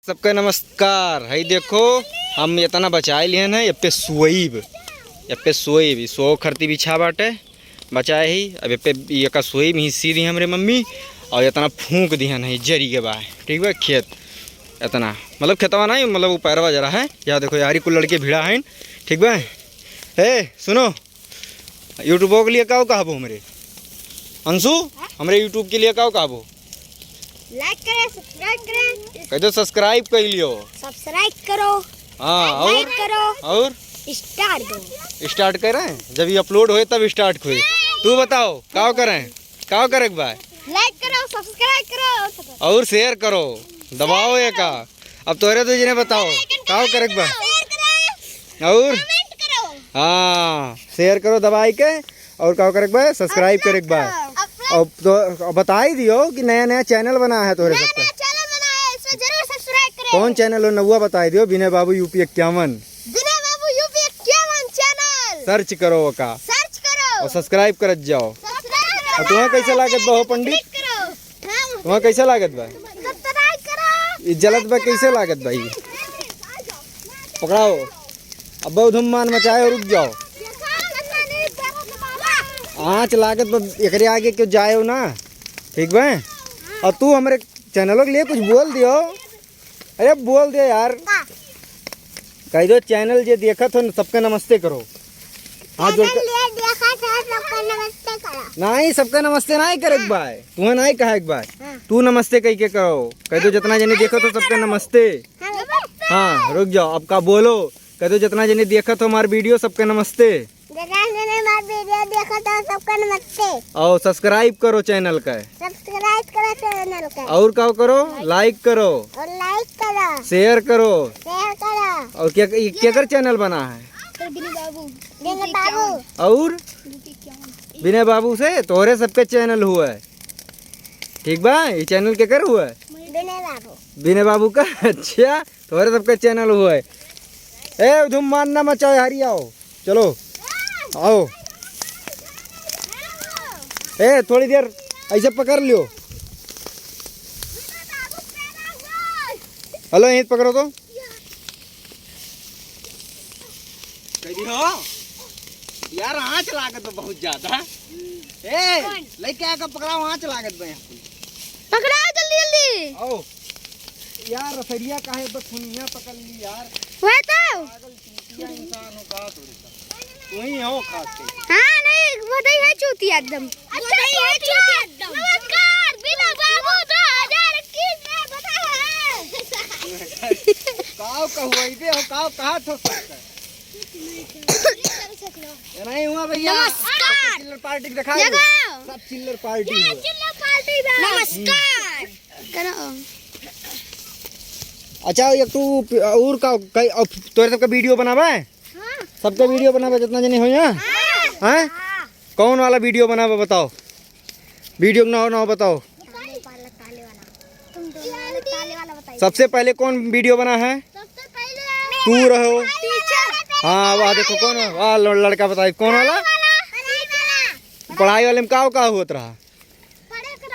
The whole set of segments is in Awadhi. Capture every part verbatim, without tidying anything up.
सबके नमस्कार। हई देखो, हम इतना बचाए लिहन है, ये पे सोइब, ये पे सोइब, ई सो खरती बिछा बाटे, बचाए ही। अब ये पे, ये का सोइब ही सीधी हमरे मम्मी, और इतना फूंक दिहन है, जरी के बा, ठीक बा, खेत इतना, मतलब खेतवा नहीं, मतलब उ पैरवा जरा है। या देखो, यारी कुल लड़के भिड़ा हैं, ठीक बा। ए, सुनो, YouTube के लिए काउ कहबो हमरे? अंशु, हाँ? हमरे YouTube के लिए काउ कहबो? Like करें, subscribe करें। कह दो subscribe कर लियो। Subscribe करो। हाँ, और? Like करो। और? Start दो। Start करें? जब ये upload होए तब start होए। तू बताओ, काउ करें? काउ करे के बा? Like करो, subscribe करो। और share करो, दबाओ ये का। अब तोहरे दू जने बताओ, काउ करे के बा? Share करो। और? Comment करो। हाँ, share करो दबाई के। और का करे के बा? Subscribe करे के बा। और तो बताई दियो कि नया नया channel बना है तोहरे सबका। Channel बना है, इसमें जरूर subscribe करें। कौन channel हो नौवा बताई दियो, विनय बाबू यूपी इक्यावन। विनय बाबू यूपी इक्यावन channel। Search करो ओका। Search करो। और subscribe करत जाओ। Subscribe करो। और तुम्हें कैसे लागत बा हो पंडित? Click करो। हाँ। तुम्हें कैसे लागत बा? Subscribe करो। ई जलत बा, कैसे लागत बा ई? पकड़ाओ। अब बहुत धुम्मान मचाए, रुक जाओ। आँच लागत बा, एकरे आगे क्यों जाएउ ना, ठीक बा? और तू हमरे channel के लिए कुछ बोल दियो। अरे बोल दे यार। का? कह दो, channel जे देखत हो न, सबके नमस्ते करो। हाथ जोड़ के। Channel जे देखत हो, सबके नमस्ते करो। नहीं, सबके नमस्ते नहीं करे के बा। तुम्हें नहीं कहे के बा। हाँ। तू नमस्ते कह के करो। कह दो, जितना जने देखत हो, सबके नमस्ते। हाँ, नमस्ते। हाँ, रुक जाओ, अब का बोलो? कह दो, जितना जने देखत हो हमार video, सबके नमस्ते। जितना जने हमार video देखत हो, सबके नमस्ते। और subscribe करो channel का। Subscribe करो channel का। और का करो? Like करो। और like करो। Share करो। Share करो। और क्या, ये केकर channel बना है? विनय बाबू। विनय बाबू। और? विनय बाबू से तोहरे सबके channel हुआ है। ठीक बा, ये channel केकर हुआ है? विनय बाबू। विनय बाबू का? अच्छा, तोहरे सबके channel हुआ है। ए, धुम्मान ना मचाओ, हरी आओ, चलो, आओ। ए, थोड़ी देर ऐसे पकड़ लियो। हेलो, यहीं पकड़ो तो। कह दी हो। यार, आँच लागत बा बहुत ज्यादा। ए, कौन? लइके आके पकड़ाओ, आँच लागत बा यहाँ पे। पकड़ाओ जल्दी, जल्दी। आओ। यार, रसरिया काहे बा, खुनिया पकड़ ली यार। वह तो। पागल चूतिया इंसान हो का तोरे साथ। तू ही हो खास के। हाँ, नहीं, वो तो ही है चूतिया एकदम। अच्छा, ये चूतिया एकदम। नमस्कार, विनय बाबू दो हज़ार इक्कीस में बता है। काव कहुआइबे हो, काव कहा थो सकता है? ये नहीं हुआ भैया। नमस्कार। चिल्लर पार्टी दिखा दो। जगाओ। सब चिल्लर पार्टी ये हुआ। चिल्लर पार्टी बा। नमस्कार। करो। अच्छा, एक तू और का, कई, अब तोरे सबका video बनावा है? हाँ। सबका video बनावा, जितना जने हो यहाँ? हाँ। हैं? हाँ। कौन वाला video बनावा, बताओ। Video का नाव, नाव बताओ। ताले वाला, ताले वाला। तुम दोनों वाला, ताले वाला बताइए। सबसे पहले कौन video बना है? सबसे पहले तू रहो। पीछे। हाँ, वाह, देखो कौन है? वाह, ल-, लड़का बताइए, कौन वाला? पढ़ाई वाला। पढ़ाई वाले में का, का होत रहा?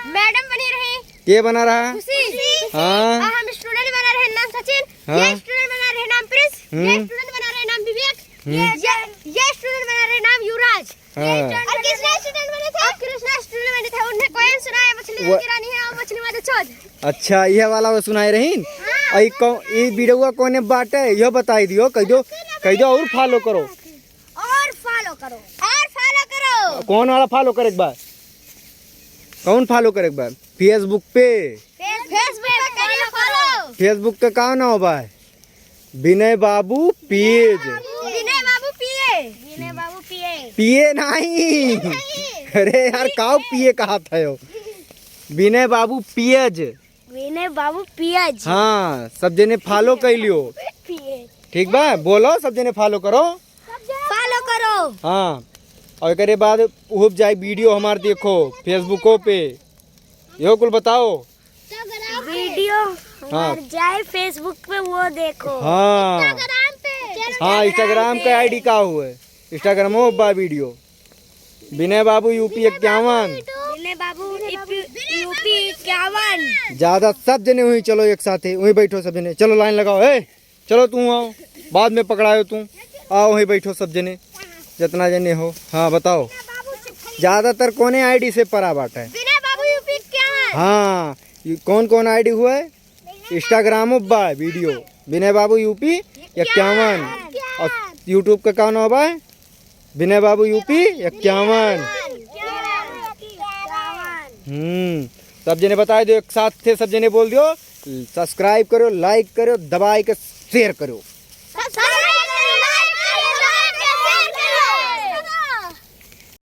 मैडम बनी रही। के बना रहा? खुशी। हाँ। और हम student बना रहे, नाम सचिन। हाँ। ये student बना रहे, नाम प्रिंस। ये हम्म। Student बना रहे, नाम विवेक। हम्म। ये, ये student बना रहे, नाम युवराज। हाँ। और कृष्णा student बने थे। और कृष्णा student बने थे, उन्हें कोई सुनाए, मछली वो की रानी है और मछली वाले चोद। अच्छा, ये वाला वो सुनाए रहीन? हाँ। आई कौ-, ई video कोने बाटे, यो बताई दियो, कह दो, कह दो और follow करो। और follow करो। और follow करो। कौन वाला follow करे के बा? कौन follow करे के बा? Facebook पे। Facebook पे करिए follow। Facebook का का नाव बा? विनय बाबू पेज। विनय बाबू पिए। विनय बाबू पिए। पिए नहीं। नहीं। अरे यार, काव पिए कहा था यो? विनय बाबू पेज। विनय बाबू पेज। हाँ, सब जने follow कर लियो। पेज। ठीक बा, बोलो, सब जने follow करो। Follow करो। हाँ, और एकरे बाद उहब जाए video हमार देखो Facebookओ पे, यो कुल बताओ। Video हाँ। हमार जाए Facebook पे, वो देखो। हाँ। Instagram पे। हाँ, Instagram पे। Instagram का ID का हुए? Instagramओ बा video। विनय बाबू यूपी इक्यावन। विनय बाबू यूपी इक्यावन। ज्यादा सब जने वहीं चलो एक साथे, वहीं बैठो सब जने, चलो लाइन लगाओ। ए, चलो तू आओ, बाद में पकड़ायो तू, आओ वहीं बैठो सब जने, जितना जने हो। हाँ, बताओ, ज्यादातर कौने आईडी से परा बाटे? विनय बाबू यूपी इक्यावन। हाँ, ये कौन कौन आईडी हुआ है? इंस्टाग्राम बा वीडियो विनय बाबू यूपी इक्यावन। और यूट्यूब का कौन हो बा? विनय बाबू यूपी इक्यावन। हम्म, सब जने बताए दो, एक साथ थे सब जने बोल दियो, सब्सक्राइब करो, लाइक करो, दबाए के शेयर करो।